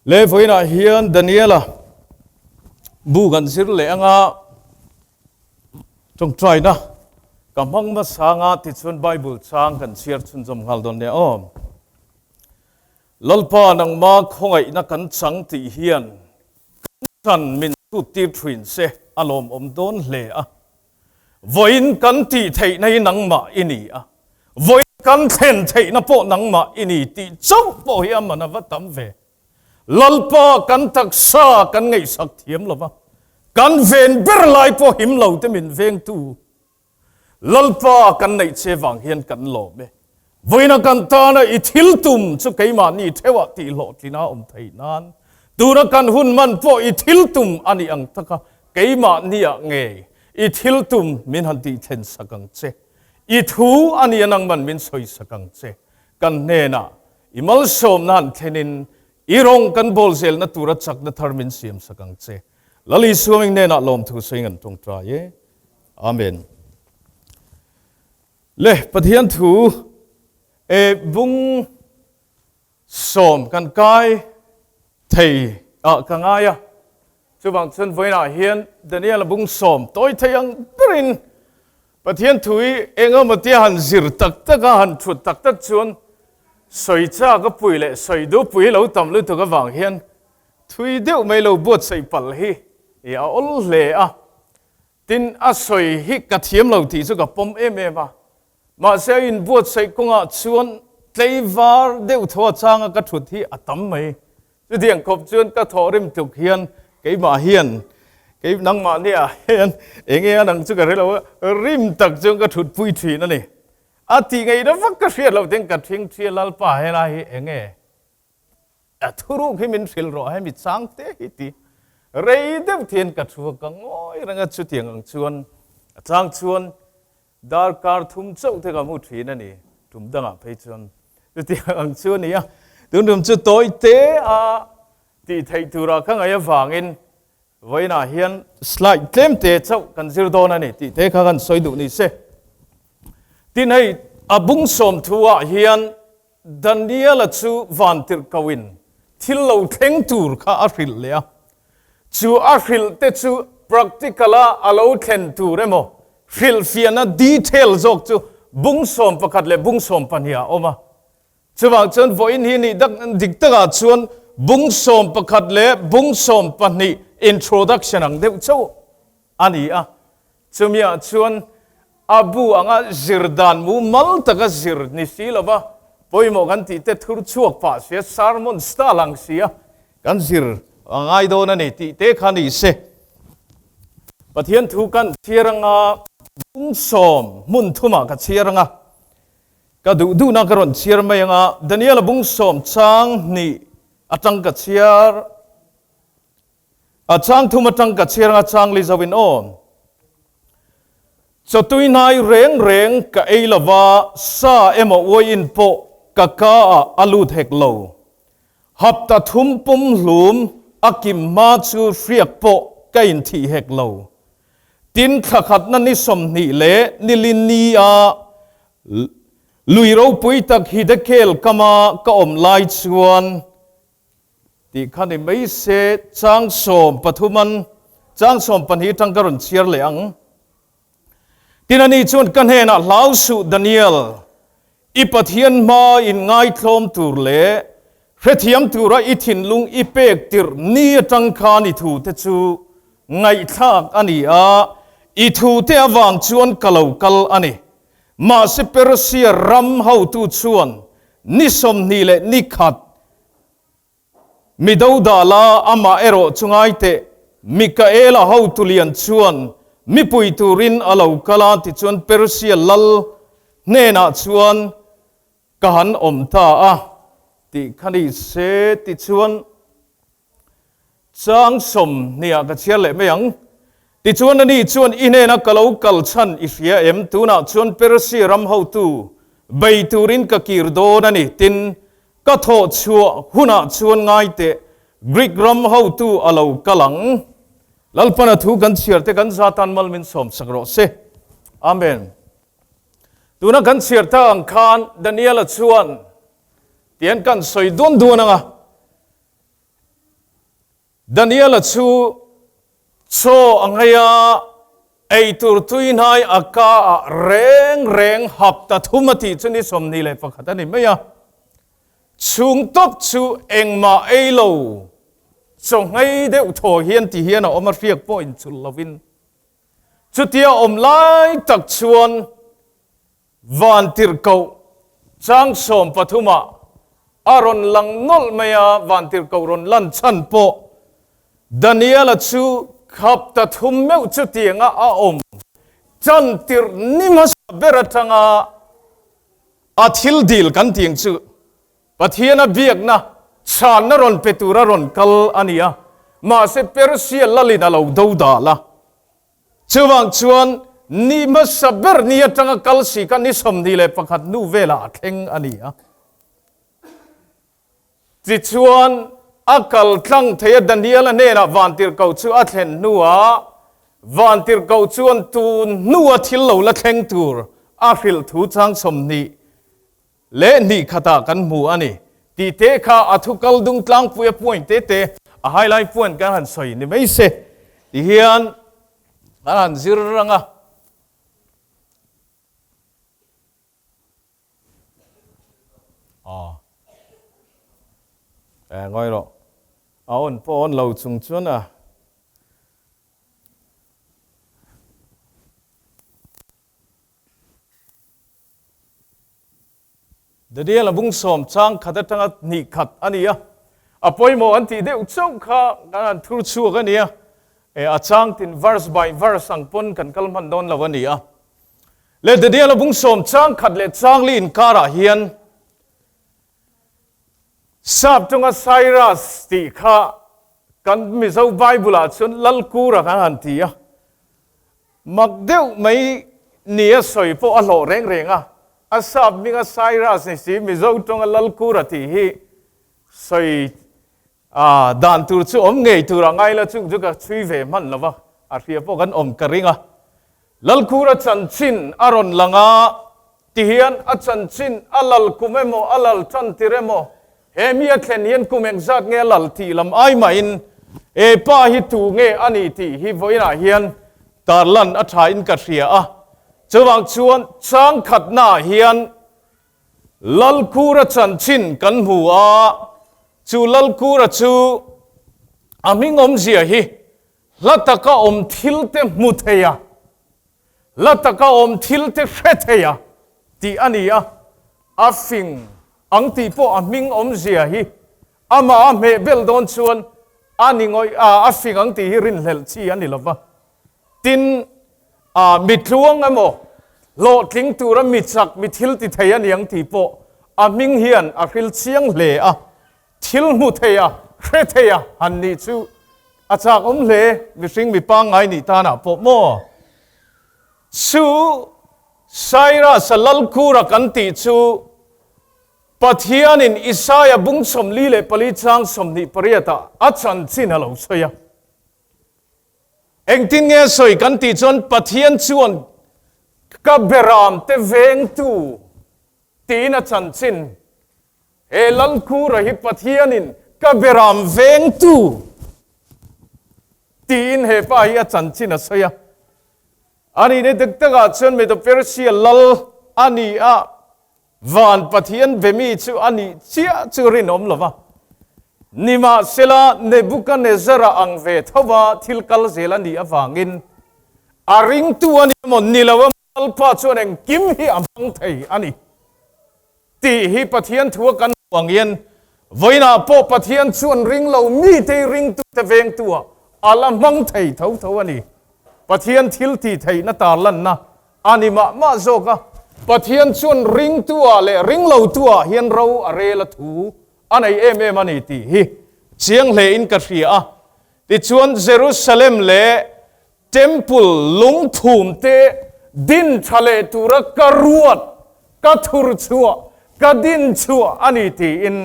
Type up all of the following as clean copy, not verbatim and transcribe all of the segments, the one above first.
Le vawiinah hian Daniela bu kan zir leh anga tawngtaina ka hmang hmasa anga tichuan Bible chang kan chhiar chhunzawm nghal dawn nia aw. Lalpa nangma khawngaihna kan chang tih hian kan chan min chhut tir thin se a lawmawm dawn hle a. Vawiin kan tih theihna hi nangmah i ni a, vawiin kan thlen theihna pawh nangmah i ni tih chauh pawh hi a man a va tam ve. Lalpa kan taksa kan ngaihsak thiam lo va, kan ven ber lai pawh him lo te min vengtu Lalpa kan neih che vang hian kan lawm e. Vawiina kan tana i thil tum chu keimahni theuhah tih hlawhtlina awm theih nan, tuna kan hun man pawh i thil tum a nih ang taka keimahniah ngei i thil tum min han tih thlen sak ang che. I thu a nih a nangman min sawi sak ang che. Kan hnenah i malsawmna han thlenin i rawng kan bawl zelna tura chakna thar min siam sak ang che. Lal Isua ming hnenah lawmthu sawi ngan tawngtai e. Amen. Le Pathian thu e bung sawm kan kai thei ah ka ngai a, chuvang chuan vawiinah hian Daniel-a bung sawm tawi thei ang berin Pathian thu hi eng emaw tia han zir tak tak a, han thut tak tak chuan sawi chak a pui leh sawi duh pui lo tam lutuk avang hian thui deuh mai lo buatsaih palh hi a awl hle a. Tin, a sawi hi ka thiam lo tih chu ka pawm em em a, mahse a inbuatsaih kawngah chuan tleivar deuh tho a changa ka thut hi a tam mai. Chutiang khawp chuan ka thawhrim tluk hian keimah hian, kei nangmahniah hian eng nge a nang chu ka hre lo a, rim tak chuan ka thutpui thin a ni. A tih ngaihna vak ka hriat loh ten ka thingthia Lalpa helai hi eng nge? A thuruk hi min hrilh rawh hemi chang te hi ti rei deuh thian ka thu a ka ngawi reng a chutiang ang chuan a chang chuan darkar thum chauh te ka hmu thin a ni tum dangah phei chuan chutiang ang chu a ni a tun tum chu tawi te a tih theih turah ka ngaih avangin vawiinah hian slide tlem te chauh kan zir dawn a ni tih te kha kan sawi duh ni se tin hei a bung sawm thu ah hian Daniela chu vantirhkohin thil lo thleng tur kha a hrilh leh a, chu a hrilh te chu practical-a a lo thlen tur emaw hrilhfiahna detail zawk chu bung 11 leh bung 12 ah a awm a. Chuvang chuan vawiin hi nih dak dik takah chuan bung 11 leh bung 12 introduction ang deuh chauh a ni a. Chumiah chuan a bu anga zir dan mumal taka zir ni si lova pawimawh kan tih te thur chhuak pah sia, sermon style ang sia kan zir a ngai dawn a ni tih te kha ni se. Pathian thu kan chhiar anga bung sawm hmun thumah ka chhiar anga ka duh duhna ka rawn chhiar mai anga Daniel-a bung sawm chang hnih atang ka chhiar. A chang thum atang ka chhiar anga chang li zo in aw. Chawtui hnai reng reng ka ei lova sa emaw uaiin pawh ka ka ah a lut hek lo. Hapta thum pum hlum a kim hma chu hriak pawh ka inthih hek lo. Tin thla khatna ni 20 leh nili ni a lui ropui tak Hidekel kama ka awm lai chuan Tih kha ni mai se, chang 13 an chang 12 atang ka rawn chhiar leh ang. Tin ani chuan ka hnenah hlau suh Daniel, i Pathian hma in ngaithlawm tur leh hrethiam tura i thinlung i pek tirh ni atang khan i thute chu ngaihthlak a ni a, i thute avang chuan ka lo kal a ni. Mahse Persia ram hotu chuan ni 20 leh ni khat Mi dodala amah erawh chu ngai teh, Mikaela hotu lian chuan mipui turin a lo kal a, tichuan Persia lal hnenah chuan ka han awm ta a tih kha ni se, tichuan Chang 20 ah ka chhiar leh mai ang. Tichuan ani chuan i hnena ka lo kal chhan i hria em? Tunah chuan Persia ram hotu bei turin ka kir dawn a ni. Tin, ka thawh chhuah hunah chuan ngai teh, Greek ram hotu a lo kal ang. Lalpana thu kan chhiar te kan zatan mal min sawm sak rawh se. Amen. Tuna kan chhiar tak ang khan Daniela chuan tian kan sawi duan duan ang a. Daniela chu chaw a ngei a, ei tur tuihnai a ka ah reng reng hapta thum a tih chu ni 21 a ni mai a. Chhung tawp chu engmah ei lo chaw nghei deuh thaw hian ti hian a awm a hriak pawh inchulh lovin. Chutia awm lai tak chuan Vantirhkoh chang 13 ah a rawn lang nawlh mai a, Vantirhkoh rawn lan chhan pawh Daniela chu khap ta thum meuh chutianga a awm chantirh ni hmasa ber atanga a thil dil kan tih ang chu Pathiana biakna chhanna rawn pe tura rawn kal a ni a, mahse Persia lalin a lo do dal a. Chuvang chuan ni hmasa ber ni atanga kal si kha ni 21 hnu velah a thleng a ni a. Tichuan a kal tlang thei a, Daniela hnenah vantirhkoh chu a thlen hnuah vantirhkoh chuan tun hnua thil lo la thleng tur a hrilh thu chang 22 khatah kan hmu a ni tih te kha a thu kal dung tlangpui a point te te a highlight point kan han sawi ni mai se ti hian kan han zir rang a. Aw eh ngawi rawh a on pawh on lo chung chuan a. Daniel a bung sawm chang khat atanga hnih khat a ni a, a pawimawh an tih deuh chauh kha kan han thur chhuak a ni a, e a chang tin verse by verse ang pawn kan kal hman dawn lo a ni a. Le Daniel a bung sawm chang khat leh chang li inkarah hian Sap tawnga Cyrus tih kha kan Mizo Bible ah chuan Lalkura kan han ti a, Mak deuh mai ni a sawi pawh a hlawh reng reng a, a sap hminga Cyrus ni si Mizo tawnga Lalkura tih hi sawi dan tur chu awm ngei tur a ngai la chung chu ka chhui ve hman lo va, a hria pawh kan awm ka ring a. Lalkura chanchin a rawn lang a, tihian a chanchin a lal kum emaw a lal tan tir emaw He mi a thlen hian kum engzat nge a lal tih lam ai mahin he pa hi tu nge a ni tih hi vawiinah hian tarlan a thain ka hria a. Chuvang chuan changkhatnaah hian Lalkura chanchin kan hmu a, chu Lalkura chu a hming awmzia hi hla taka awm thil te hmu thei a, hla taka awm thil te hre thei a tih a ni a, a fing Ang tih pawh a hming awmzia hi amah a hmeh bel dawn chuan a ni ngawih a, a fing ang tih hi rinhlelh chi a ni lo va. Tin, a mi tluang emaw, hlawhtling tura mi chak, mi thil ti thei a ni ang tih pawh a hming hian a hril chiang hle a, thil hmu thei a, hre thei a han nih chu a chak awm hle, mihring mi pangngai nih tanah pawh maw? Chu Cyrus-a lalkura kan tih chu Pathianin Isaia bung 44 chang 28 ah a chanchin a lo sawi a. Engtin nge a sawi kan tih chuan Pathian chuan ka beramte vengtu tiin a chanchin He Lalkura hi Pathianin ka beram vengtu tiin he pa hi a chanchin a sawi a. A nihna dik takah chuan Medo-Persia lal a ni a, van Pathian be mi chu a nih chiah chu rinawm lo va. Nimahsela, Nebukanezzar-a ang ve tho va thil kal zel a nih avangin a ringtu a ni emaw ni lo emaw Lalpa chuan engkim hi a hmang thei a ni. Tih hi Pathian thu a kan hmuh ang hian vawiinah pawh Pathian chuan ring lo mite hi ringtute vengtuah a la hmang thei tho tho a ni. Pathian thil tih theihna tarlanna a ni mah mah zawk a, Pathian chuan ringtuah leh ring lotuah hian ro a rel a thu a nei em em a ni tih hi chiang hlein ka hria a. Tichuan Jerusalem leh Temple lungphum te din tha leh tura ka ruat, ka thur chhuah, ka din chhuah a ni tiin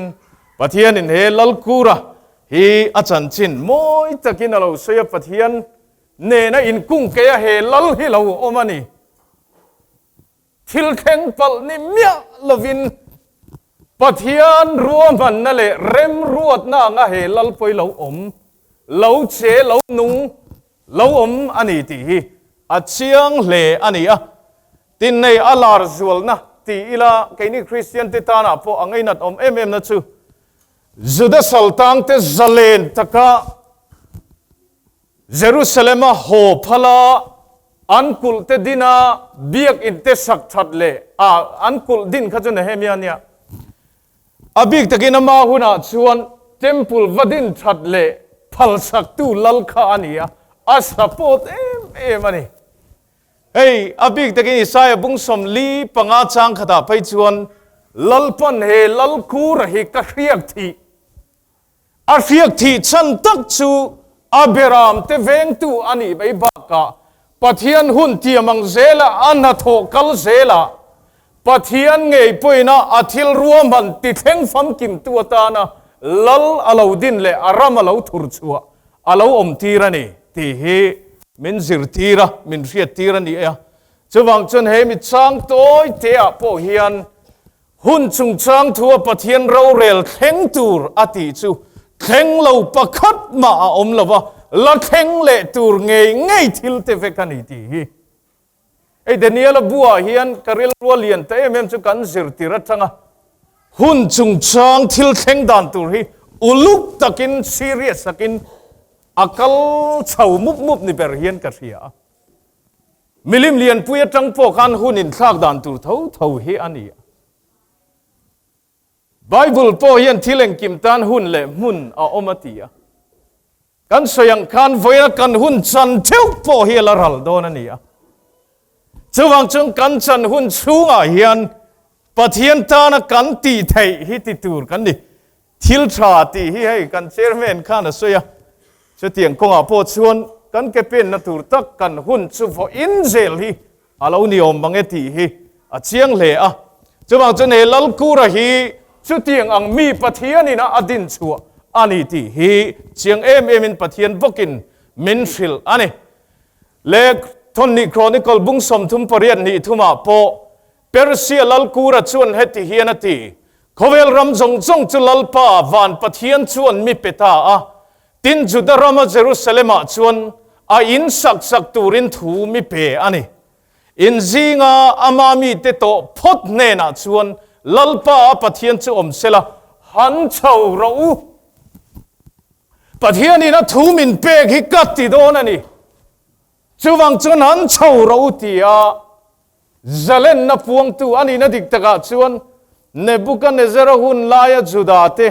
Pathianin he Lalkura hi a chanchin mawi takin a lo sawi a, Pathian nena inkungkeia he lal hi lo awm a ni. Thil thleng palh ni miah lovin Pathian ruahmanna leh remruatna anga he lal pawi lo awm. lo che lo nung lo awm a ni tih hi a chiang hle a ni a. Tin, nei a lar zualna ti ila keini Kristian te tanah pawh a ngainat awm em em na chu Juda saltangte zalen taka Jerusalem-a haw phala an kulh te dina biakinn te sak that leh a an kulh din kha chu Nehemia nia. A bik takin ama hunah chuan temple va din that leh phal saktu lal kha a ni a, a support em em a ni. Hei, a bik takin Isaiah bung 45 chang khatah phei chuan Lalpan he Lalkura hi ka hriak thih. A hriak thih chhan tak chu a beram te vengtu a nih mai bakah Pathian hun tiam ang zela a hnathawh kal zela Pathian ngei pawina a thil ruahman ti thleng famkimtu atana lal a lo din leh a ram a lo thur chhuah a lo awm tir a ni tih hi min zirtir a, min hriattir a ni a. Chuvang chuan he mi chang tawi te ah pawh hian Hun chungchang thua Pathian rorel thleng tur a tih chu thleng lo pakhat mah a awm lo va, la thleng leh tur ngei ngei thil te vek a ni tih hi. Hei Daniela buah hian ka rilrua lian ta em em chu kan zirtir atanga hun chungchang thil thleng dan tur hi uluk takin serious takin a kal chho mup mup ni ber hian ka hria a. Milim lianpui atang pawh khan hun inthlak dan tur tho tho hi a ni a. Bible pawh hian thil engkim tan hun leh hmun a awm a ti a. Kan sawi ang khan vawiina kan hun chan theuh pawh hi a la ral dawn a ni a. Chuvang chuan kan chan hun chhungah hian Pathian tana kan tih theih hi ti tur kan ni. Thil tha tih hi hei kan chairman khan a sawi a, chutiang kawngah pawh chuan kan ke penna tur tak kan hun chu vawiin zel hi a lo ni awm mang e tih hi a chiang hle a. Chuvang chuan he Lalkura hi chutiang ang mi Pathianin a a din chhuah a ni tih hi chiang em emin Pathian bawkin min hrilh a ni. Leh Thawhnih Chronicle bung 38 nih thumah pawh Persia Lalkura chuan heti hian a ti, Khawvel ram zawng zawng chu Lalpa van Pathian chuan mi pe ta a, tin Juda rama Jerusalem-ah chuan a in sak sak turin thu mi pe a ni. In zinga ama mite tawh phawt hnenah chuan Lalpa a Pathian chu awm sela, han chho rawh u. Pathianin a thu min pek hi ka ti dawn a ni. Chuvang chuan han chho rawh u tia Zalenna puangtu a nihna dik takah chuan Nebuchadnezzar-a hun laia Juda-te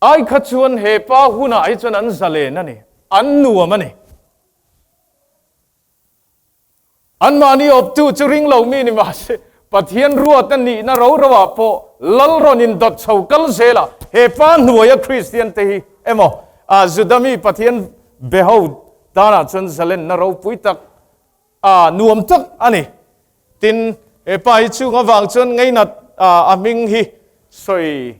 ai kha chuan he pa hunah hi chuan an zalen a ni, an nuam a ni. Anmahni awptu chu ring lo mi ni mahse Pathian ruat a nihna ro roah pawh lal rawn indawt chho kal zela he pa hnuaia Kristiante hi emaw Juda mi Pathian beho Tanah chuan zalenna ropui tak a nuam tak a ni. Tin, he pa hi chung avang chuan ngeinat a hming hi sawi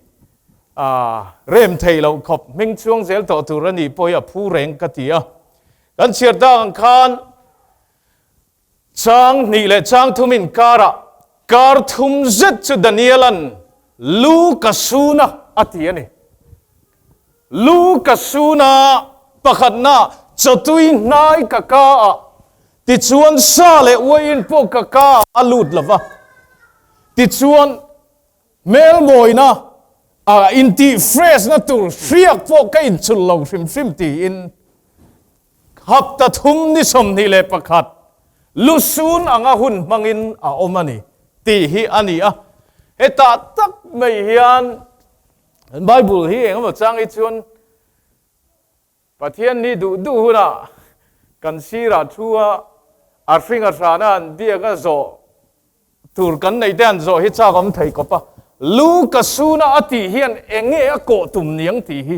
rem thei loh khawp hming chhuang zel tawh tur a nih pawh hi a phu reng ka ti a. Kan chhiar tak ang khan chang hnih leh chang thum inkarah kar thum zet chu Daniela'n lu ka suna a ti a ni. Lu ka sun a, pakhatna chawtui hnai ka ka ah, tichuan sa leh uaiin pawh ka ka ah a lut lo va, tichuan hmelmawina ah intih fresh na tur hriak pawh ka inchulh lo hrim hrim tiin hapta thum ni 21 lusun anga hun hmangin a awm a ni tih hi a ni a, hetah tak mai hian Bible hi engemaw chang hi chuan Pathian ni duh duh hunah kan sirah thu a, a hring a hrana an biak a zawh tur kan nei te an zawh hi chak awm thei kawp a. Lu ka suna a tih hian enge a kawh tum niang tih hi.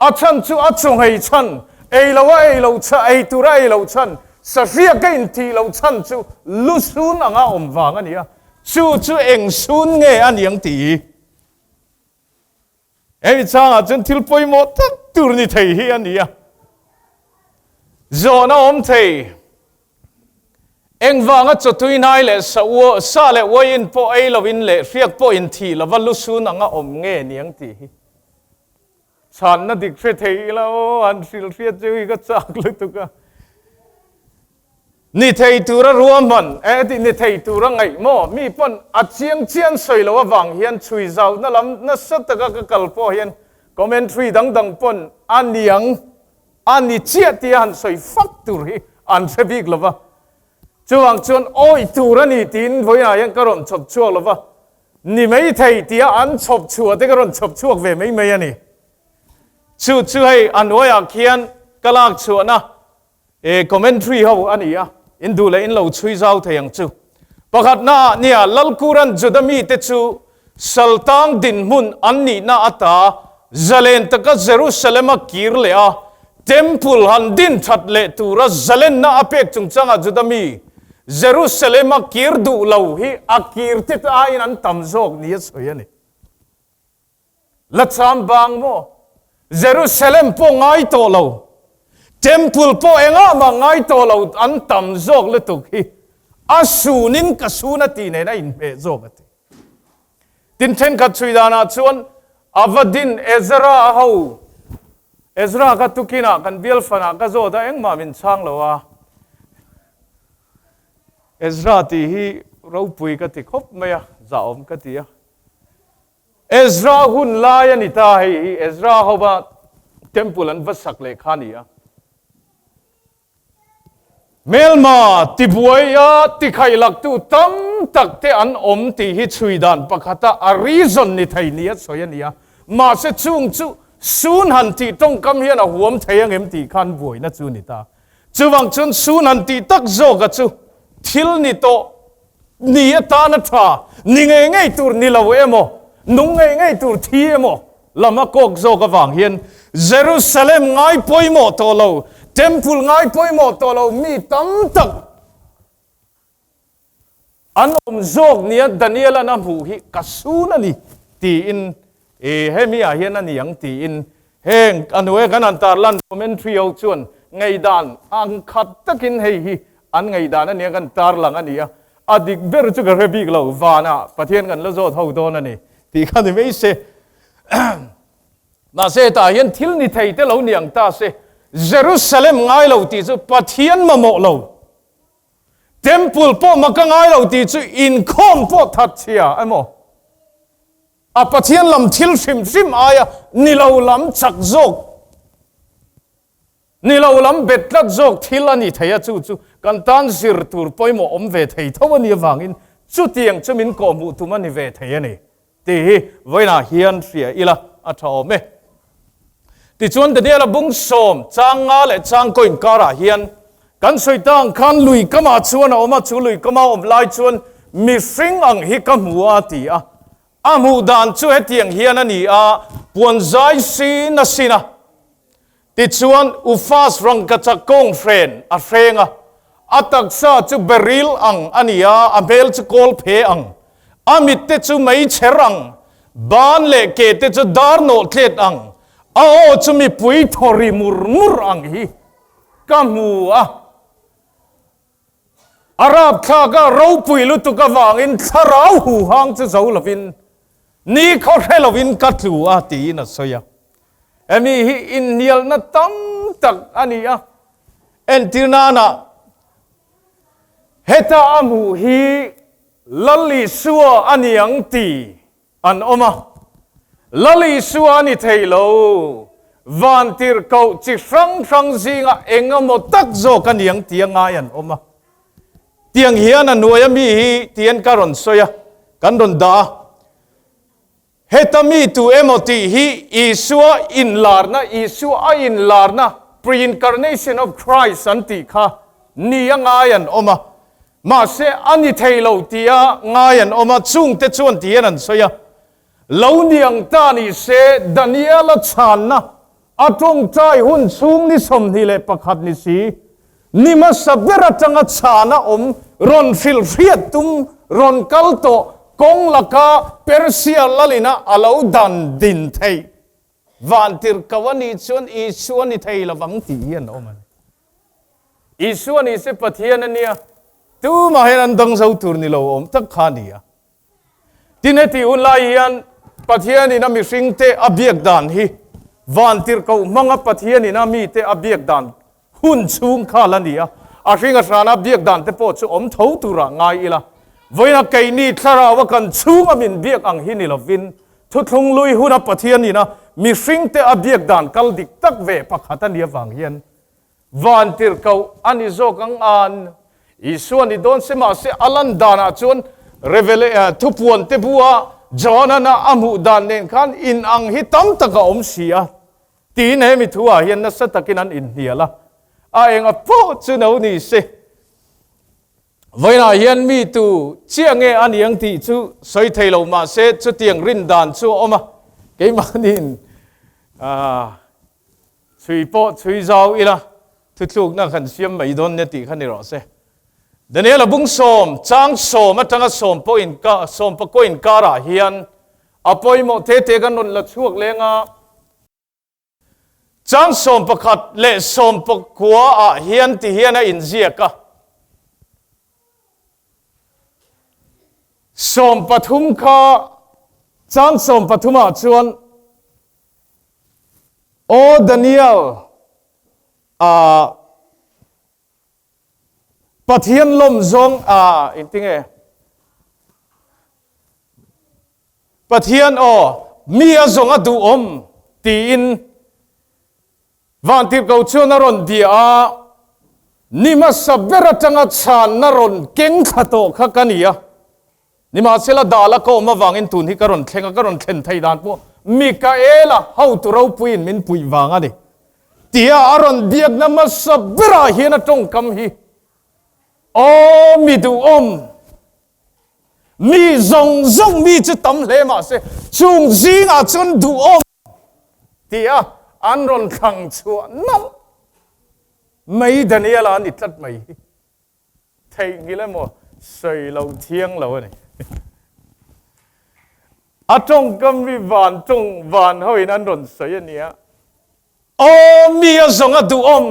A chhan chu a chawnghei chhan, ei lo a ei loh chhan, ei tur a ei loh chhan, sahriak a intih loh chhan chu lu sun anga awm vang a ni a. Chu chu eng sun nge a niang tih hi. Hemi changah chuan thil pawimawh tak tur ni thei hi a ni a. Zawhna awm thei, Engvanga chawtui hnai leh sa leh uaiin pawh ei loin leh hriak pawh inthih lova lusun anga awm nge niang tih hi. Chhanna dik hre thei ila aw, han hrilh hriat chu hi ka chak lutuk a. Ni thei tura ruahman eh tih ni thei tura ngaih maw? Mi pawn a chiang chian sawi loh avang hian chhui zauhna lam nasa taka ka kal pawh hian commentary dang dang pawn a niang a ni chiah tia han sawi fak tur hi an hre bik lo va. Chuvang chuan awih tur a ni tiin vawiinah hian ka rawn chhawp chhuak lo va, ni mai thei tia an chhawp chhuah te ka rawn chhawp chhuak ve mai mai a ni. Chu chu hei a hnuaiah khian ka lak chhuahna E commentary ho a ni a, in duh leh in lo chhui zau thei ang chu. Pakhatna ah nia Lalkuran Juda mite chu saltang dinhmun an nihna ata zalen taka Jerusalem a kir leh a, Temple han din that leh tura zalenna a pek chungchangah Juda mi Jerusalem a kir duh lo hi a kir tet aiin an tam zawk ni a sawi a ni. La cham bang maw? Jerusalem pawh ngai tawh lo, Temple pawh engah mah ngai tawh lo an tam zawk lutuk hi a sunin ka sun a tih nen a inhmeh zawk a ti. Tin thenkhat chhui danah chuan a va din Ezra ho, Ezra ka tukinah kan bial fanah ka zawt a engmah min chhang lo a, Ezra tih hi ropui ka ti khawp mai a, zahawm ka ti a. Ezra hun lai a ni ta, hei hi Ezra hova temple an va sak leh kha a ni a. Hmelma tibuai a tikhailaktu tam tak te an awm tih hi chhui dan pakhata a reason ni thei ni a sawi a ni a. Mahse chung chu sun han tih tawngkam hian a huam thei angem tih khan buaina chu a ni ta. Chuvang chuan sun han tih tak zawka chu thil ni tawh Ni atana tha, ni ngei ngei tur ni lo emaw, nung ngei ngei tur thi emaw lam a kawk zawk avang hian Jerusalem ngai pawimawh tawh lo, Temple ngai pawimawh tawh lo mi tam tak an awm zawk nia Daniel-a'n a hmuh hi ka sun a ni tiin i hemi ah hian a ni ang tiin heng a hnuaia kan han tarlan commentary ho chuan ngaihdan ang khat takin hei hi An ngaihdan a nia kan tarlang a ni a, a dik ber chu ka hre bik lo, vanah Pathian kan la zawt ho dawn a ni tih kha ni mai se. Mahse hetah hian thil ni thei te lo ni ang ta se, Jerusalem ngai lo tih chu Pathian mamawh lo, Temple pawh maka ngai lo tih chu inkhawm pawh that chhia emaw, a Pathian lam thil hrim hrim aia ni lo lam chak zawk, Ni lo lam bet tlat zawk thil a ni thei a, chu chu kan tan zir tur pawimawh awm ve thei tho a nih avangin chutiang chu min kawhhmuh tum a ni ve thei a ni tih hi vawiinah hian hria ila a tha awm e. Tichuan Daniela bung sawm chang nga leh chang kaw inkarah hian kan sawi ta ang khan lui kamah chuan a awm a, chu lui kama awm lai chuan mihring ang hi ka hmu a ti a, a hmuh dan chu hetiang hian a ni a, puan zai sin a sin a, Tichuan, Ufas rangkachak kawnghren a hreng a, a taksa chu beril ang a ni a, a hmel chu kawl phe ang, a mitte chu meichher ang, ban leh ke te chu dar nawh tlet ang, a aw chu mipui thaw ri mur mur ang hi ka hmu a. A rapthlak a ropui lutuk avangin thlarau huhang chu zo lovin, ni khaw hre lovin ka tlu a tiin a sawi a. Hemi hi inhnialna tam tak a ni a, entir nana heta a hmuh hi Lal Isua a ni ang ti An awm a, Lal Isua a ni thei lo, vantirhkoh chi hrang hrang zinga eng emaw tak zawk a ni ang tia ngai an awm a. Tiang hian a hnuaia mi hi tian ka rawn sawi a, kan rawn dah a. Heta mi tu emaw tih hi Isua inlarna, Isua a inlarna, pre-incarnation of Christ an tih kha ni a ngai an awm a. Mahse, a ni thei lo tia ngai an awm a, chungte chuan ti hian an sawi a, Lo ni ang ta ni se, Daniela chhanna a tawngtai hun chhung ni 21 ni si, ni hmasa ber atanga chhana awm rawn hrilh hriat tum rawn kal tawh kawng laka Persia lalina a lo dan din theih vantirhkoh a nih chuan Isua ni thei lovang tih hi an awm a ni. Isua ni se Pathian a nia, tumah hian an dang zo tur ni lo awm tak kha a ni a. Tin heti hun lai hian Pathianin a mihringte a biak dan hi Vantirhkoh hmanga Pathianin a mite a biak dan hun chhung kha la ni a, a hring a hrana biak dan te pawh chu awm tho turah ngai ila. Vawiina keini thlarau a kan chhunga min biak ang hi ni lovin, thuthlung lui huna Pathianin a mihringte a biak dan kal dik tak ve pakhat a nih avang hian Vantirhkoh a ni zawk ang an Isua ni dawn se mahse a lan danah chuan Revele thupuan te bua Johana a hmuh dan nen khan in ang hi tam tak a awm si a tiin he mi thu ah hian nasa takin an inhnial a, a enga pawh chu no ni se. Vawiinah hian mi tu chiah nge a ni ang tih chu sawi thei lo mahse chutiang rin dan chu a awm a, keimahniin Chhui pawh chhui zau ila, thuthlukna kan siam mai dawn nia tih kha ni rawh se. Daniela bungsawm, chang sawm atanga sawm pawh in ka, sawm pakua inkarah hian a pawimawh te te kan rawn la chhuak leng a. Chang 11 leh 19 ah hian ti hian a inziak a. 13 kha chang 13 ah chuan Aw Daniel, ah Pathian lawm zawng ah engtinge? Pathian aw mi a zawng a duhawm tiin vantirhkoh chuan a rawn bia a, ni hmasa ber atanga chhanna rawn keng thla tawh kha ka ni a. Nimahsela dal a ka awm avangin tun hi ka rawn thleng a, ka rawn thlen theih dan pawh Mikaela hotu ropuiin min puih vang a ni. Tia a rawn biakna hmasa berah hian a tawngkam hi, Aw mi duhawm, mi zawng zawng mi chu tam hle mahse chung zingah chuan duhawm tia an rawn thlang chhuah nalh mai Daniela a ni tlat mai hi. Theihnghilh emaw sawi lo thiang lo a ni. A tawngkam hi van tawng van hoin an rawn sawi a nia. Aw mi a zawng a duhawm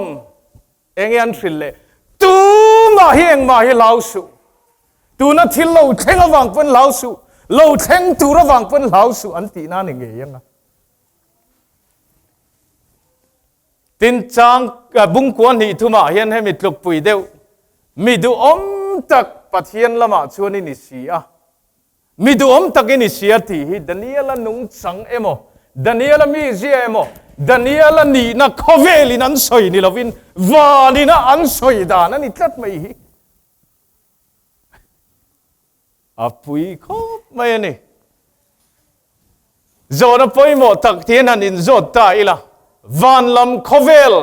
enge an hrilh leh tumah hi engmah hi hlau suh. Tuna thil lo thleng avang pawn hlau suh, lo thleng tur avang pawn hlau suh an tihna a ni ngei ang a. Tin, chang bungkua hnih thumah hian hemi tlukpui deuh mi duhawm tak Pathian lamah chuan i ni si a, mi duhawm tak i ni si a tih hi Daniela nungchang emaw, Daniela mizia emaw, Daniela nihna khawvelin an sawi ni lovin vanina an sawi dan a ni tlat mai hi. A pui khawp mai a ni. Zawhna pawimawh tak ti hian han inzawt ta ila, van lam khawvel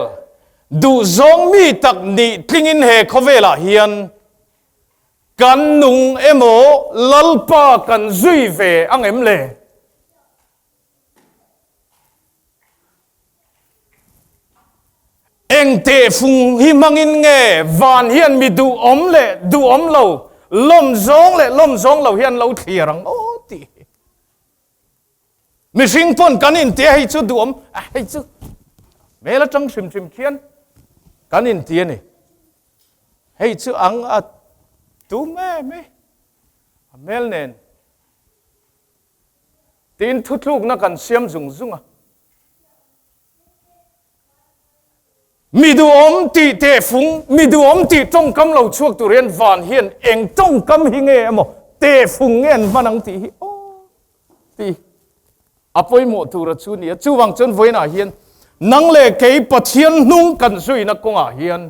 duhzawng mi tak nih tlingin he khawvelah hian kan nung emaw Lalpa kan zui ve ang em le? Eng tehfung hi hmangin nge van hian mi duhawm leh duhawm lo, lawm zawng leh lawm zawng lo hian lo thlir ang aw tih hi. Mihring pawn kan inti a, hei chu duhawm, hei chu hmel atang hrim hrim khian kan inti a ni. Hei chu ang a tum em e, a hmel nen. Tiin thutlukna kan siam zung zung a. Mi duhawm tih tehfung, mi duhawm tih tawngkam lo chhuak tur hian van hian eng tawngkam hi nge emaw tehfung nge an hman ang tih hi aw tih a pawimawh tura chu ni a. Chuvang chuan vawiinah hian nang leh kei Pathian hnung kan zuina kawngah hian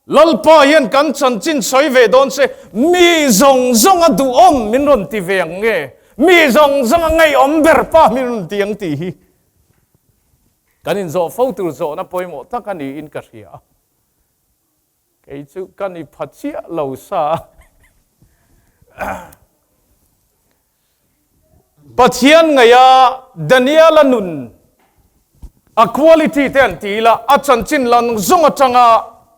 Lalpa hian kan chanchin sawi ve dawn se, mi zawng zawng a duhawm min rawn ti ve ang nge, mi zawng zawng a ngaihawm ber pa min rawn ti ang tih hi kan inzawh fo tur zawhna pawimawh tak a niin ka hria a. Kei chu ka ni pha chiah lo sa a. Pathian ngaia Daniela nun a quality te an ti ila, a chanchin lan zawng atanga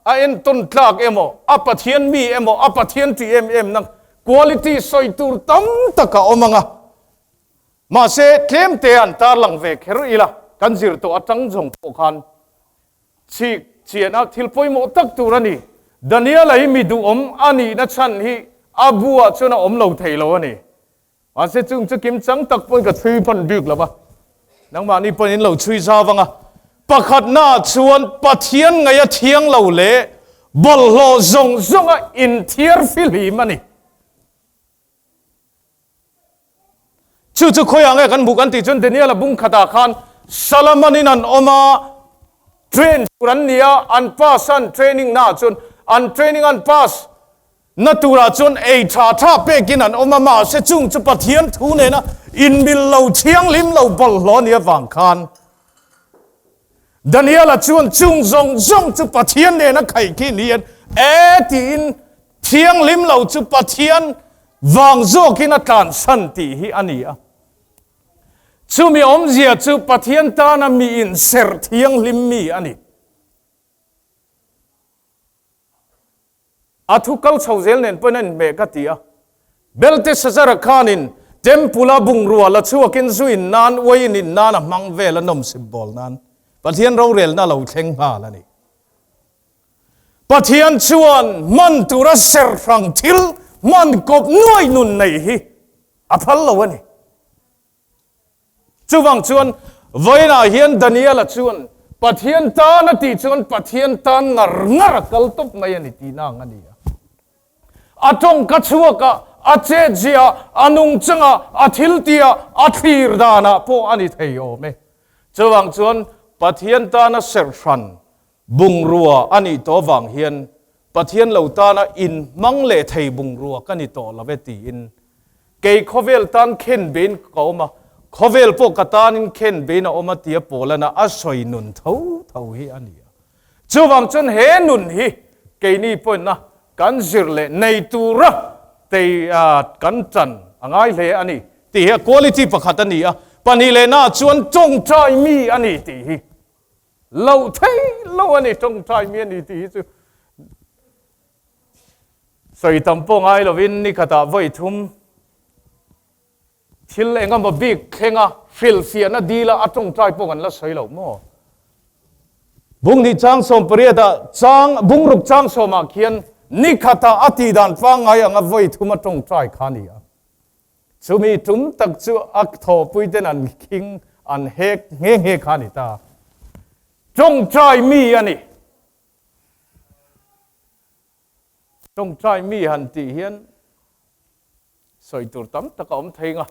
a entawn tlak emaw, a Pathian mi emaw, a Pathian tih em em na quality sawi tur tam tak a awm ang a. Mahse, tlem te an tarlang ve kher ila, kan zir tawh atang zawng pawh khan chhik chian a thil pawimawh tak tur a ni. Daniela hi mi duhawm a nihna chhan hi a buah chuan a awm lo thei lo a ni. Mahse chung chu kim chang tak pawn ka chhui hman bik lo va. Nangmahni pawhin in lo chhui zau ang a. Pakhatnaah chuan Pathian ngaih a thiang lo leh bawlhhlawh zawng zawnga inthiar fihlim a ni. Chu chu khawiah nge kan hmuh kan tih chuan Daniel-a bung khatah khan Solomon-in an awm a, train tur an ni a, an pass a, an training naah chuan an training an pass na turah chuan ei tha tha pekin an awm a, mahse chung chu Pathian thu nena inmil lo thianghlim lo bawlhhlawh a nih avang khan Daniel-a chuan chung zawng zawng chu Pathian nena khaih khi niin e tiin thianghlim lo chu Pathian vang zawkin a tlansan tih hi a ni a. Chumi awmzia chu Pathian tana mi inserh thianghlim mi a ni. A thu kal chho zel nen pawhin a inhmeh ka ti a. Belteshazzar-a khanin Temple-a bungrua la chhuakin zu in nan, uaiin in nan a hmang vel a nawmsip bawl nan Pathian rorelna lo thleng nghal a ni. Pathian chuan hman tura serhrang thil hman kawp nuai nun nei hi a phal lo a ni. Chuvang chuan vawiinah hian Daniela chuan Pathian tan a tih chuan Pathian tan ngar ngar a kal tawp mai a ni tihna ang a ni a. A tawngka chhuakah, a chetziah, a nungchangah, a thiltihah, a thlir danah pawh a ni thei awm e. Chuvang chuan Pathian tana serhhran bungrua a nih tawh avang hian Pathian lo tana inhmang leh thei bungrua ka ni tawh lo e tiin kei khawvel tan khen bein ka awm a, khawvel pawh ka tanin khen bein a awm a tia Paulana a sawi nun tho tho hi a ni a. Chuvang chuan he nun hi keini pawina kan zir leh nei tura tei kan tan a ngai hle a ni tih hi a quality pakhat a ni a, pahnih lehnaah chuan tawngtai mi a ni tih hi. Lo thei lo a ni, tawngtai mi a ni tih hi chu sawi tam pawh ngai lovin ni khatah vawi thum thil eng emaw bik thlenga hrilhfiahna dila a tawngtai pawh kan la sawi lo maw? Bung hnih chang sawm pariatah chang bungruk chang sawmah khian ni khatah a tih dan pangngai anga vawi thum a tawngtai kha a ni a. Chumi tum tak chu a thawhpuiten an khing an hek nghe nghe kha a ni ta. Tawngtai mi a ni. Tawngtai mi han tih hian sawi tur tam tak a awm thei nga,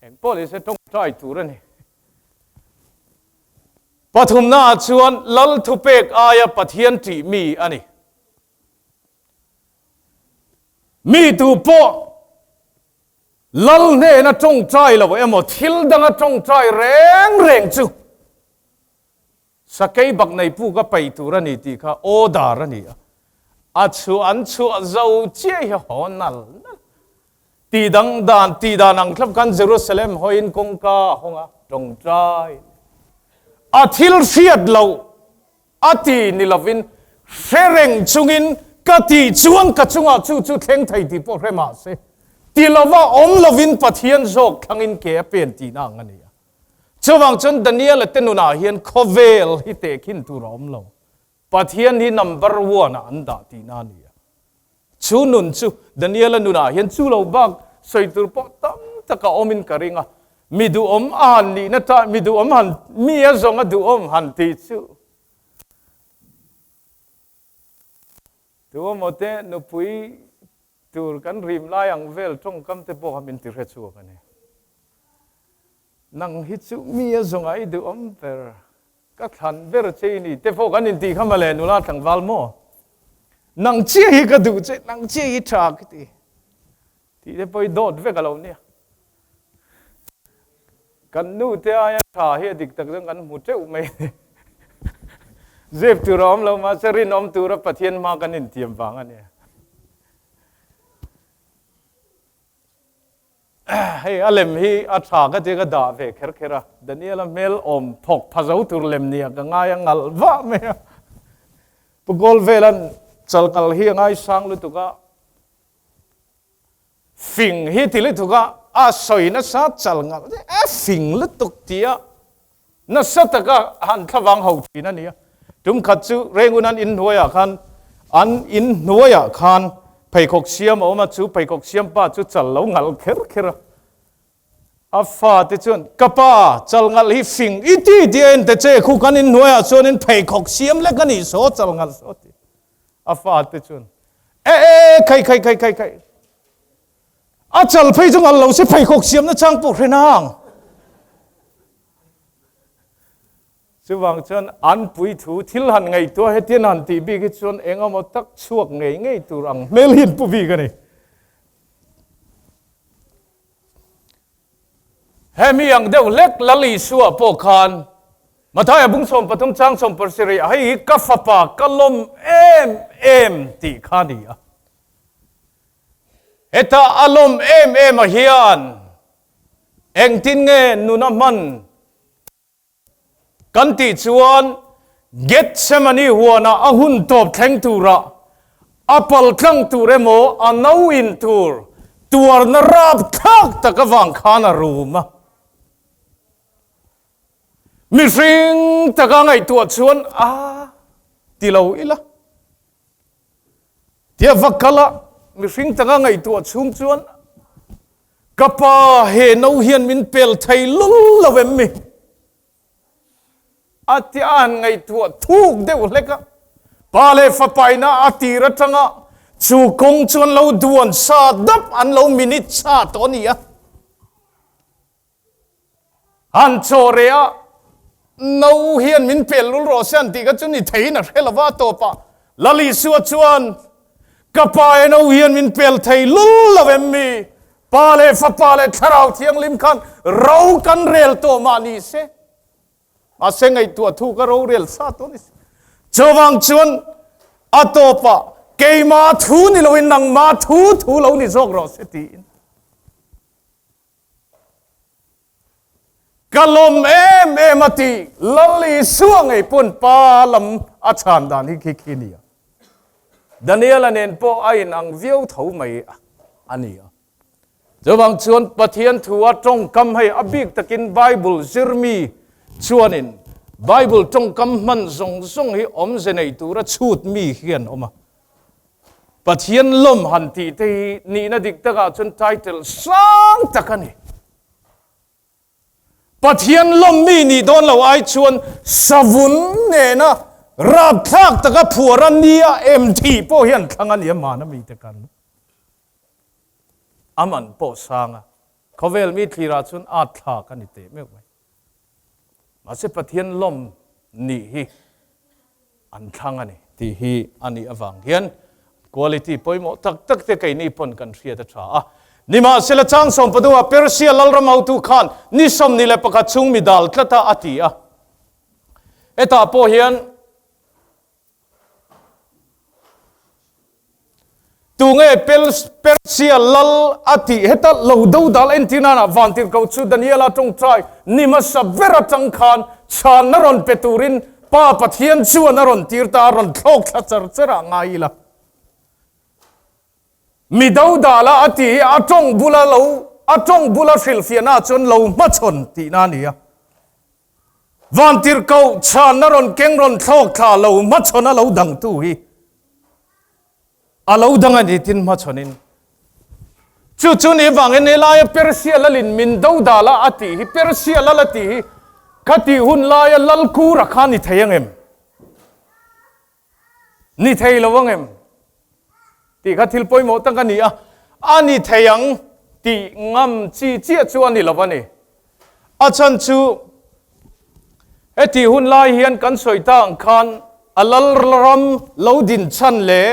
eng pawh ni se tawngtai tur a ni. Pathumnaah chuan Lal thupek aia Pathian tih mi a ni. Mi tu pawh Lal hnena tawngtai lo emaw thil danga tawngtai reng reng chu sakei bak nei puk a peih tur a ni tih kha order a ni a. A chhuah an chhuah zo chiah hi haw nal nal. Tih dang dan tih dan ang thlap khan Jerusalem hawiin kawngka a hawng a, tawngtai a thil hriat loh A ti ni lovin hre reng chungin ka tih chuan ka chungah chu chu thleng thei tih pawh hre mah se, ti lova awm lovin Pathian zawk thlangin ke a pen tihna ang a ni a. Chuvang chuan Daniel-a te nunah hian khawvel hi tehkhin tur a awm lo. Pathian hi number one ah an dah tihna a ni a. Chu nun chu Daniel-a nunah hian chu lo bak sawi tur pawh tam tak a awmin ka ring a. Mi duhawm a han nihna ta, mi duhawm han, mi a zawng a duhawm han tih chu. Duhawm aw te nupui tur kan rim lai ang vel tawngkam te pawh kha min ti hre chhuak a ni. Nang hi chu mi a zawngah i duhawm ber. Ka thlan ber che i ni te pawh kan intih kha mawle nula tlangval maw? Nang chiah hi ka duh che, nang chiah hi tha ka ti. Tih te pawh hi dawt vek a lo nia. Kan nu te aia tha hi a dik tak chuan kan hmu teuh mai a ni. Zep tur a awm lo mahse rinawm tura Pathian hma kan intiam vang a nia. Hei a lem hi a tha ka tia ka dah ve kher kher a, Daniel-a hmel awm thawk pha zo tur lem nia ka ngai a ngalh vah mai a. Pu Goldvelan chalkal hi a ngaisang lutuk a, fing hi ti lutuk a, a sawi nasa chal ngalh a fing lutuk tia Nasa taka han thlavang ho thin a ni a. Tum khat chu Rengun an inhnuaiah khan an inhnuaiah khan pheikhawk siam a awm a, chu pheikhawk siam pa chu chal lo ngal kher kher a. A fate chuan, Ka pa, chalngalh hi fing i ti ti a en ta che, khu kan inhnuaiah chuanin pheikhawk siam lek a nih saw chalngalh saw ti. A fate chuan, E e, khai khai khai khai khai. A chal phei chu ngalh lo se pheikhawk siamna chang pawh hre nang. Chuvang chuan an puithu thil han ngaihtuah hetian han tih bik hi chuan eng emaw tak chhuak ngei ngei tur ang hmel hi an pu bik a ni. Hemi ang deuh hlek Lal Isua pawh khan Mathaia bung 13 chang 17 ah hei hi ka fapa ka lawm em em tih kha a ni a. Heta a lawm em em a hian engtin nge nuna hman Kan tih chuan Gethsemane huanah a hun tawp thleng turah a pal tlang tur emaw a no in tur tuarna rapthlak tak avang khan a rum a. Mihring taka ngaihtuah chuan a ti lo ila. Tia va kal a, mihring taka ngaihtuah chhung chuan Ka pa, he no hian min pel thei lul lo em mi? A ti a han ngaihtuah thuk deuh hlek a. Pa leh fapaina a tir atanga chu kawng chu an lo duan sa dap, an lo minute sa tawh a ni a. Han chaw reh a, no hian min pel lul rawh se an tih kha chu ni theiin a hre lo va, a tawpah Lal Isua chuan, Ka pa e no hian min pel thei lul lo em mi? Pa leh Fapa leh Thlarau Thianghlim khan ro kan rel tawh mah ni se. Mahse ngaihtuah thu ka rorel sa tawh ni se. Chuvang chuan a tawpah keima thu ni loin nangma thu thu lo ni zawk rawh se tiin. Ka lawm em em a ti, Lal Isua ngei pawn pa lam a chhan dan hi khi khi nia. Daniela nen pawh a inang viau tho mai a ni a. Chuvang chuan Pathian thu a tawngkam hei a bik takin Bible zirmi chuanin Bible tawngkam hman zawng zawng hi awmze nei tura chhut mi hian awm a. Pathian lawm han tih te hi nihna dik takah chuan title sang tak a ni. Pathian lawm mi nih dawn lo ai chuan savun nena rapthlak taka phuar a nia em thih pawh hian thlang a ni a mana mite kan a man pawh sang a, khawvel mi thlirah chuan at thlak a ni teh meuh mai. Mahse Pathian lawm nih hi an thlang a ni tih hi a nih avang hian quality pawimawh tak tak te keini pawn kan hriat a tha a. Nimahsela chang 15 ah Persia lalram hotu khan ni 21 chhung mi dal tlat a a ti a. Hetah pawh hian Tunge Persia lal a tih heta lo do dal entir nana vantirhkoh chu Daniela tawngtai ni hmasa ber atang khan chhanna rawn pe turin Pa Pathian chuan a rawn tir ta a, rawn thlawk thla char char ah ngai ila. Mi do dala a tih hi a tawng bula lo a tawng bula hrilhfiahna chuan lo hmachhawn tihna a ni a. Vantirhkoh chhanna rawn keng rawn thlawk thla lo hmachhawn a lo dangtu hi a lo dang a ni tin hmachhawnin chu chu ni vangin helaia Persia lalin min do dal a a tih hi Persia lal a tih hi khatih hun laia lal kura kha ni thei ang em? Ni thei lo ang em? Tih kha thil pawimawh tak a ni a, a ni thei ang tih ngam chi chiah chu a ni lo a ni. A chhan chu heti hun lai hian kan sawi ta ang khan a lalram lo din chhan leh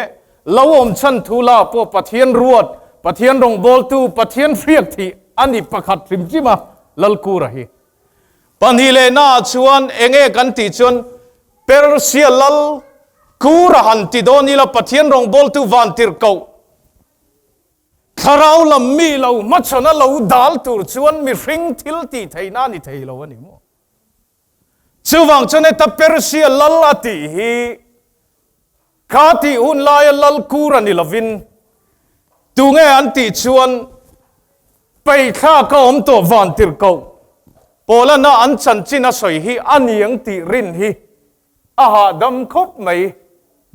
lo awm chhan thu la pawh Pathian ruat, Pathian rawngbawltu, Pathian hriak thih a ni pakhat hrim hrim a, Lalkura hi. Pahnih leh naah chuan enge kan tih chuan Persia lal Kura han ti dawn ila Pathian rawngbawltu vantirhkoh thlarau lam mi lo hmachhawn a lo dal tur chuan mihring thil tih theihna a ni thei lo a ni maw? Chuvang chuan heta Persia lal a tih hi kha tih hun laia lal Kura ni lovin tunge an tih chuan Peithlak a awm tawh vantirhkoh Paulana an chanchin a sawi hi a niang tih rin hi a hahdam khawp mai.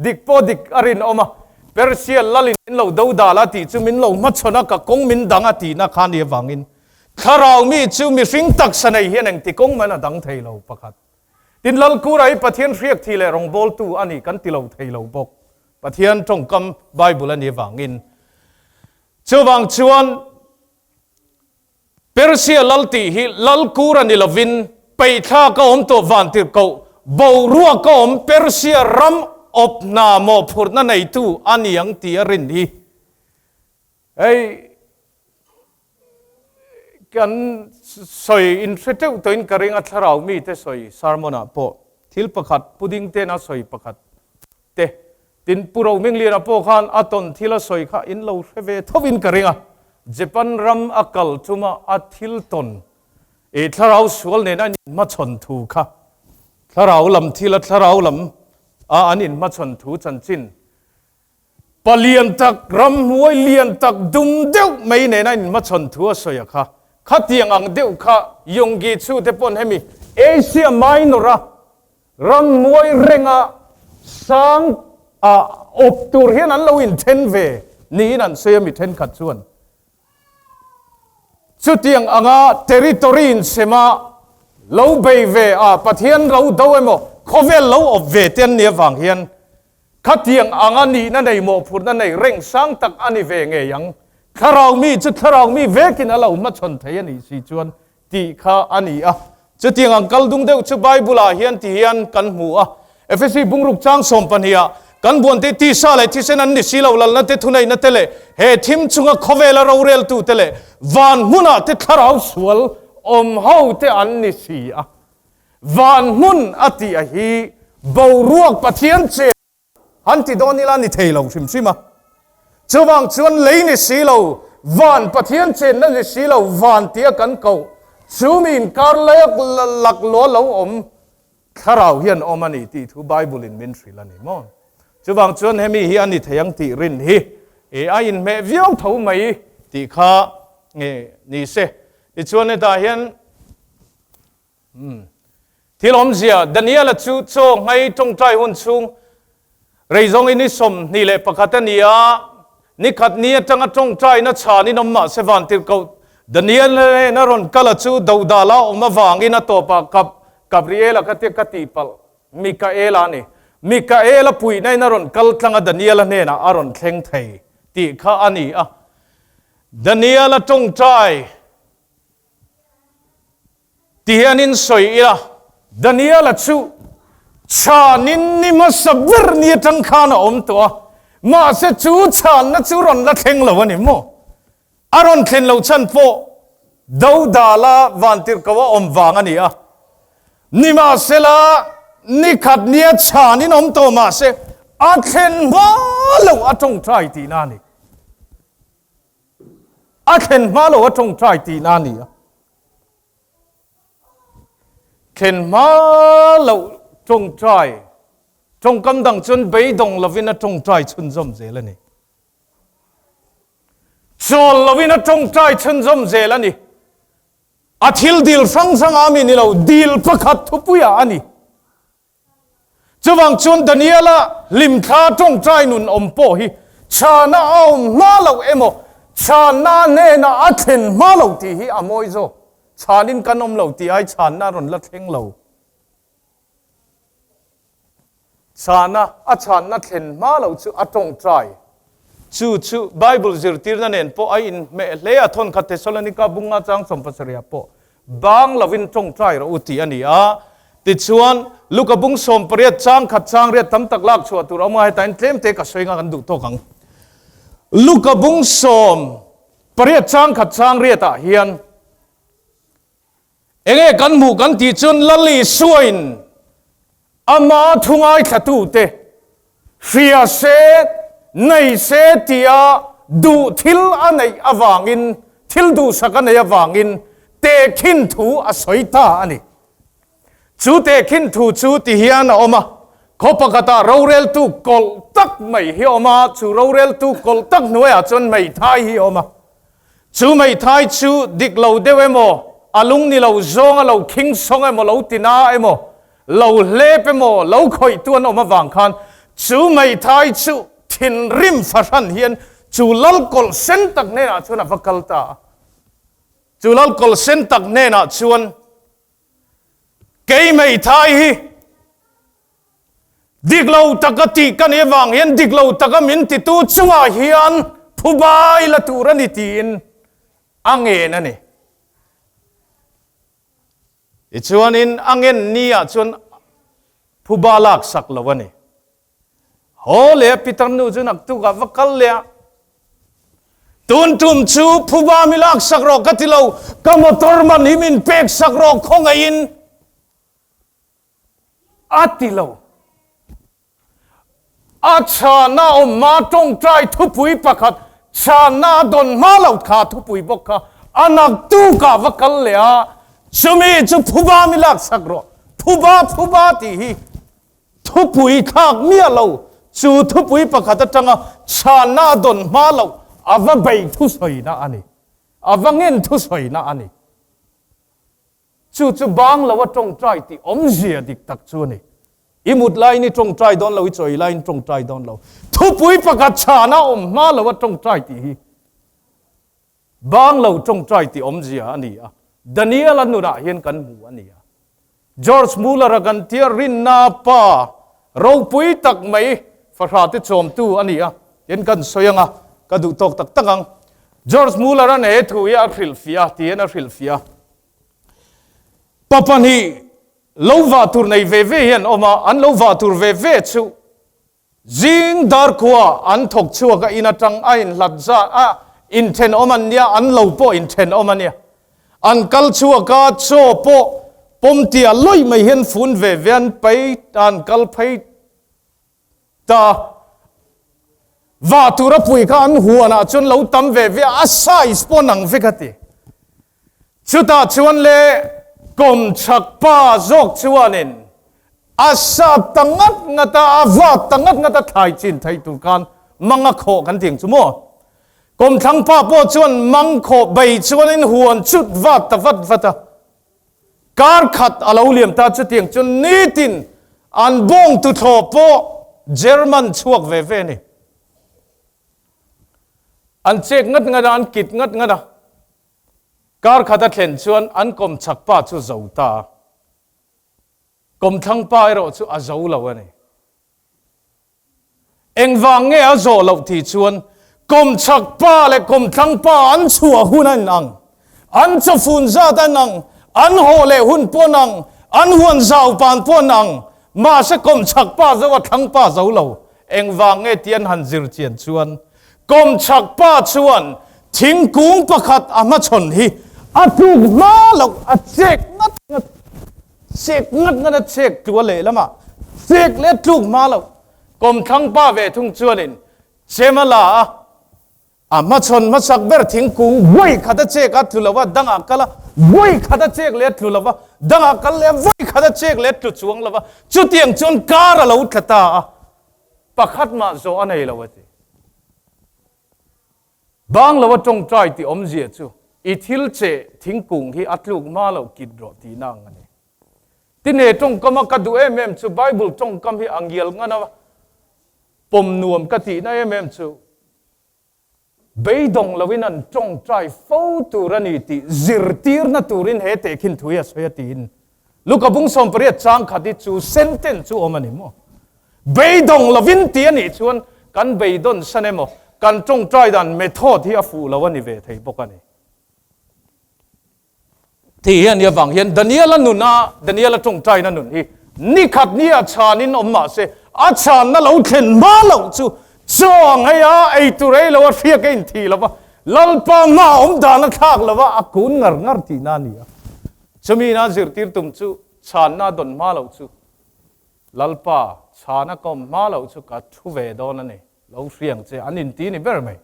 Dik pawh dik a rinawm a, Persia lalin min lo do dal a tih chu min lo hmachhawn a, ka kawng min dang a tihna kha ni avangin. Thlarau mi chu mihring taksa nei hian engti kawng man a dang thei lo pakhat. Tin, Lalkura hi Pathian hriak thi leh rawngbawltu a ni kan ti lo thei lo bawk. Pathian tawngkam Bible a nih avangin. Chuvang chuan Persia lal tih hi Lalkura ni lovin peihthla ka awm tawh vantirhkoh boruak ka awm Persia ram awp hna mawhphurhna neitu a ni ang tih a rin hi. Hei kan sawi inhre teuh tawhin ka ring a, thlarau mite sawi sermon ah pawh thil pakhat pudding ten a sawi pakhat te, tin Pu Rohmingliana pawh khan a tawn thil a sawi kha in lo hre ve thovin ka ring a, Japan ram a kal chuma a thil tawn i thlarau sual nen a inhmachhawn thu kha, thlarau lam thil a thlarau lam a an inhmachhawn thu chanchin Pa lian tak, ramhnuai lian tak dum deuh mai nena inhmachhawn thu a sawi a kha. Khatiang ang deuh kha Yonggi chu te pawn hemi Asia Minor a ramhnuai renga sang a awp tur hian an lo inthen ve niin an sawi a mi thenkhat chuan. Chutiang anga territory insema lo bei ve a Pathian lo do emaw khawvel lo awp ve te an nih avang hian khatiang anga nihna nei mawhphurhna nei reng sang tak a ni ve ngei ang. Thlarau mi chu thlarau mi vekin a lo hmachhawn thei a nih si chuan tih kha a ni a. Chutiang ang kal dung deuh chu Bible-ah hian ti hian kan hmu a. Efesi bungruk chang sawmpahniha kan buante tisa leh thisen an ni si lo, lalna te, thuneihna te leh he thim chunga khawvela roreltu te leh van hmunah te thlarau sual awm ho te an ni si a. Van hmun a tih a hi boruak Pathian che Han ti dawn ila ni thei lo hrim hrim a. Chuvang chuan lei ni si lo, van Pathian chenna ni si lo, van tia kan koh chu mi inkar lek lak lua lo awm thlarau hian awm a ni tih thu Bible in min hrilh a ni maw? Chuvang chuan hemi hi a ni thei ang tih rin hi e a inhmeh viau tho mai tih kha nge ni se. Tichuan hetah hian Umm. Thil awmzia, Daniela chu chaw nghei tawngtai hun chhung rei zawngin ni 21 a ni a, ni khat ni atanga tawngtaina chhanin awm mahse vantirhkoh Daniela nen a rawn kal a chu dodala awm avangin a tawpah Kap Gabriela kha tia ka tihpalh Mikaela a ni. Mikaela puihna in a rawn kal tlang a Daniela hnenah a rawn thleng thei tih kha a ni a. Daniela tawngtai Ti hian in sawi ila, Daniela chu chhanin ni hmasa ber ni atang khan a awm tawh a, mahse chu chhanna chu rawn la thleng lo a ni maw? A rawn thlen loh chhan pawh Dodala vantirhkoh a awm vang a ni a. Nimahsela, ni khat nia chhanin awm tawh mahse a thlen hma loh a tawngtai tihna a ni. A thlen hma lo a tawngtai tihna a ni a. Thlen hma lo tawngtai, tawngkam dang chuan beidawng lovin a tawngtai chhunzawm zel a ni. Chawl lovin a tawngtai chhunzawm zel a ni. A thil dil hrang hrang a mi ni lo, dil pakhat thupuiah a ni. Chuvang chuan Daniela hlimthla tawngtai nun awm pawh hi chhana a awm hma loh emaw, chhanna hnena a thlen hma lo tih hi a mawi zawk. Chhanin kan awm lo tih ai chhanna a rawn la thleng lo. Chhana a chhanna thlen hma loh chu a tawngtai. Chu chu Bible zirtirna nen pawh a inhmeh hle a, thawnkhat Thessalonika bunga chang sawmpasarihah pawh bang lovin tawngtai rawh u tih a ni a. Tichuan, Luka bung 18 chang khat chang riat tam tak lak chhuah tur a awm a, hetah hian tlemte ka sawi nga kan duh tawk ang. Luka bung 18 chang khat chang riatah hian Enge kan hmuh kan tih chuan Lal Isuain ama thu ngaithlatute hria se, nei se tia duh thil a neih avangin, thil duhsak a neih avangin tehkhin thu a sawi ta a ni. Chu tehkhin thu chu ti hian a awm a, khaw pakhatah roreltu kawlh tak mai hi a awm a, chu roreltu kawlh tak hnuaiah chuan hmeithai hi a awm a. Chu meithai chu dik lo deuh emaw, a lung ni lo zawng a lo khing sawng emaw, lo ti na emaw, lo hlep emaw, lo khawih tu an awm avang khan chu meithai chu thinrim fahran hian chu lalkawlh sen tak hnenah chuan a va kal ta a. Chu lal kawlh sen tak hnenah chuan kei hmeithai hi dik lo taka tih ka nih avang hian dik lo taka min titu chungah hian phubai la tur a ni tiin a ngen a ni. Tichuanin a ngen niah chuan phuba laksak lo a ni. Haw leh a pitar nu chu naktuk ah va kal leh a, Tun tum chu phuba mi lak sak rawh ka ti lo, ka motor man hi min pek sak rawh khawngaihin a ti lo. A chhana awm hma tawngtai thupui pakhat chhana a dawn hma lo kha thupui bawk kha a naktuk ah va kal leh a, chumi chu phuba mi lak sak rawh, phuba phuba tih hi Thupui thlak miah lo, chu thupui pakhat atanga chhanna a dawn hma loh a va bei thusawina a ni, a va ngen thusawina a ni. Chu chu bang lo a tawngtai tih awmzia dik tak chu a ni. I mut laiin i tawngtai dawn lo, i chawi laiin tawngtai dawn lo. Thupui pakhat chhana awm hma lo a tawngtai tih hi Bang lo tawngtai tih awmzia a ni a, Daniel-a nunah hian kan hmu a ni a. George Muller-a kan tia rinna pa ropui tak mai fahrate chawmtu a ni a, tin kan sawi ang a, ka duh tawk tak tak ang. George Muller-a'n he thu hi a hrilhfiah a, tiin a hrilhfiah a. Pa pahnih lo vah tur nei ve ve hi an awm a, an lo vah tur ve ve chu Zing darkhua an thawk chhuak a in atang a inhlat zat a inthenawm an nia, an lo pawh inthenawm a nia. An kal chhuak a chaw pawh pawm tia lawih mai hian fun ve ve an pai an kal phei ta. Vah tur a pui kha an huan ah chuan lo tam ve ve a, a size pawh nang vek a ti. Chutah chuan le kawmchhak pa zawk chuanin a sap ta ngat ngat a, a vak ta ngat ngat a thlai chin theih tur khan mang a khawh kan ti ang chu maw? Kawmthlang pa pawh chuan mang khawh bei chuanin huan chut vak ta vat vat a. Kar khat a lo liam ta chutiang chuan nitin an bawng tuthlawh pawh German chhuak ve ve a ni. An chek ngat ngat a, an kit ngat ngat a. Kar khat a thlen chuan an kawmchhak pa chu zo ta a, kawmthlang pa erawh chu a zo lo a ni. Engvang nge a zawh loh tih chuan kawmchhak pa leh kawmthlang pa an chhuah hun a inang, an chawfun zat a inang, an haw leh hun pawh a inang, an huan zau pan pawh a inang, mahse kawmchhak pa zo a thlang pa zo lo. Engvang nge tih an han zir chian chuan Kawmchhak pa chuan thingkung pakhat a hmachhawn hi a tluk hma loh a chek ngat ngat, chek ngat ngat a chek tlua lehlamah chek leh a tluk hma loh. Kawmthlang pa ve thung chuanin chem a la a, a hmachhawn hmasak ber thingkung vawi khat a chek a tlu lo a, dangah kal a, vawi khat a chek leh a tlu lo a, dangah kal leh a, vawi khat a chek leh a tlu chuang lo a, chutiang chuan kar a lo tla ta a. Pakhat mah zawh a nei lo a ti. Bang lo a tawngtai tih awmzia chu i thil che thingkung hi a tluk hma lo kit rawh tihna ang a ni. Tine tawngkam a ka duh em em chu Bible tawngkam hi a ngial ngan a pawm nuam ka tihna em em chu Beidawng loin an tawngtai fo tur a ni tih zirtirna turin he tehkhin thu hi a sawi a tiin Luka bung 18 chang khat hi chu sentence chu awm a ni maw? Beidawng lovin tih a nih chuan kan beidawn san emaw kan tawngtai dan method hi a fuh lo a ni ve thei bawk a ni. Tih hi a nih avang hian Daniela nuna Daniela tawngtaina nun hi ni khat ni a chhanin awm mah se a chhanna lo thlen hma loh chu chaw ang hei a ei tur ei lo a hriak a inthih lo va Lalpa hma awm dan a thlak lo va a kun ngar ngar tihna a ni a. Chumi ina zirtir tum chu chhanna a dawn hma loh chu Lalpa chhana ka awm hma loh chu ka thu ve dawn a ni lo hriang che an inti ni ber mai.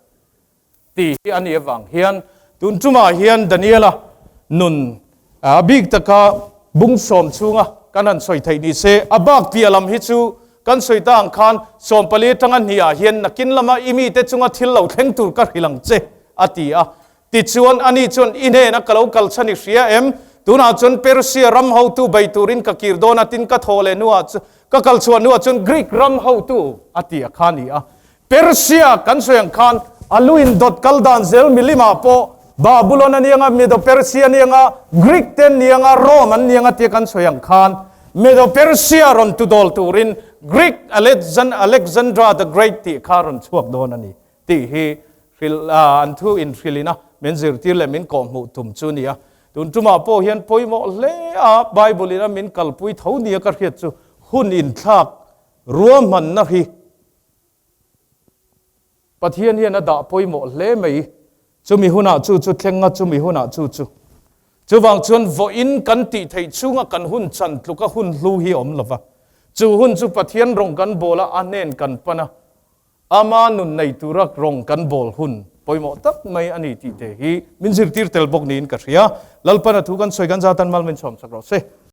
Tih hi a nih avang hian tun tumah hian Daniela nun a bik taka bung sawm chhunga kan han sawi theih ni se, a bak piah lam hi chu kan sawi ta ang khan 14 atanga hniah hian nakin lama i mite chunga thil lo thleng tur ka hrilh ang che a ti a. Tichuan ani chuan i hnena ka lo kal chhan i hria em? Tunah chuan Persia ram hotu bei turin ka kir dawn a tin ka thaw leh hnuah ka kal chhuah hnuah chuan Greek ram hotu a ti a kha a ni a. Persia kan sawi ang khan a lu in dawt kal dan zel milim ah pawh Babulon a ni anga, Medo-Persia a ni anga, Greek te an ni anga, Rome an ni anga tia kan sawi ang khan Medo-Persia rawn tudawl turin Greek Alexandra the Great tih kha rawn chhuak dawn a ni tih hi hrilh an thu inhrilhin a min zirtir leh min kawhhmuh tum chu a ni a. Tun tumah pawh hian pawimawh hle a Bible in a min kalpui tho nia ka hriat chu hun inthlak ruahmanna hi Pathian hian a dah pawimawh hle mai. Chumi hunah chu chu thleng a, chumi hunah chu chu. Chuvang chuan vawiin kan tih theih chhunga kan hun chan tluka hun hlu hi a awm lo va. Chu hun chu Pathian rawng kan bawl a, a hnen kan pan a, ama nun nei tura rawng kan bawl hun pawimawh tak mai a ni tih te hi min zirtir tel bawk niin ka hria. Lalpan a thu kan sawi kan zatan mal min chhawm chak rawh se.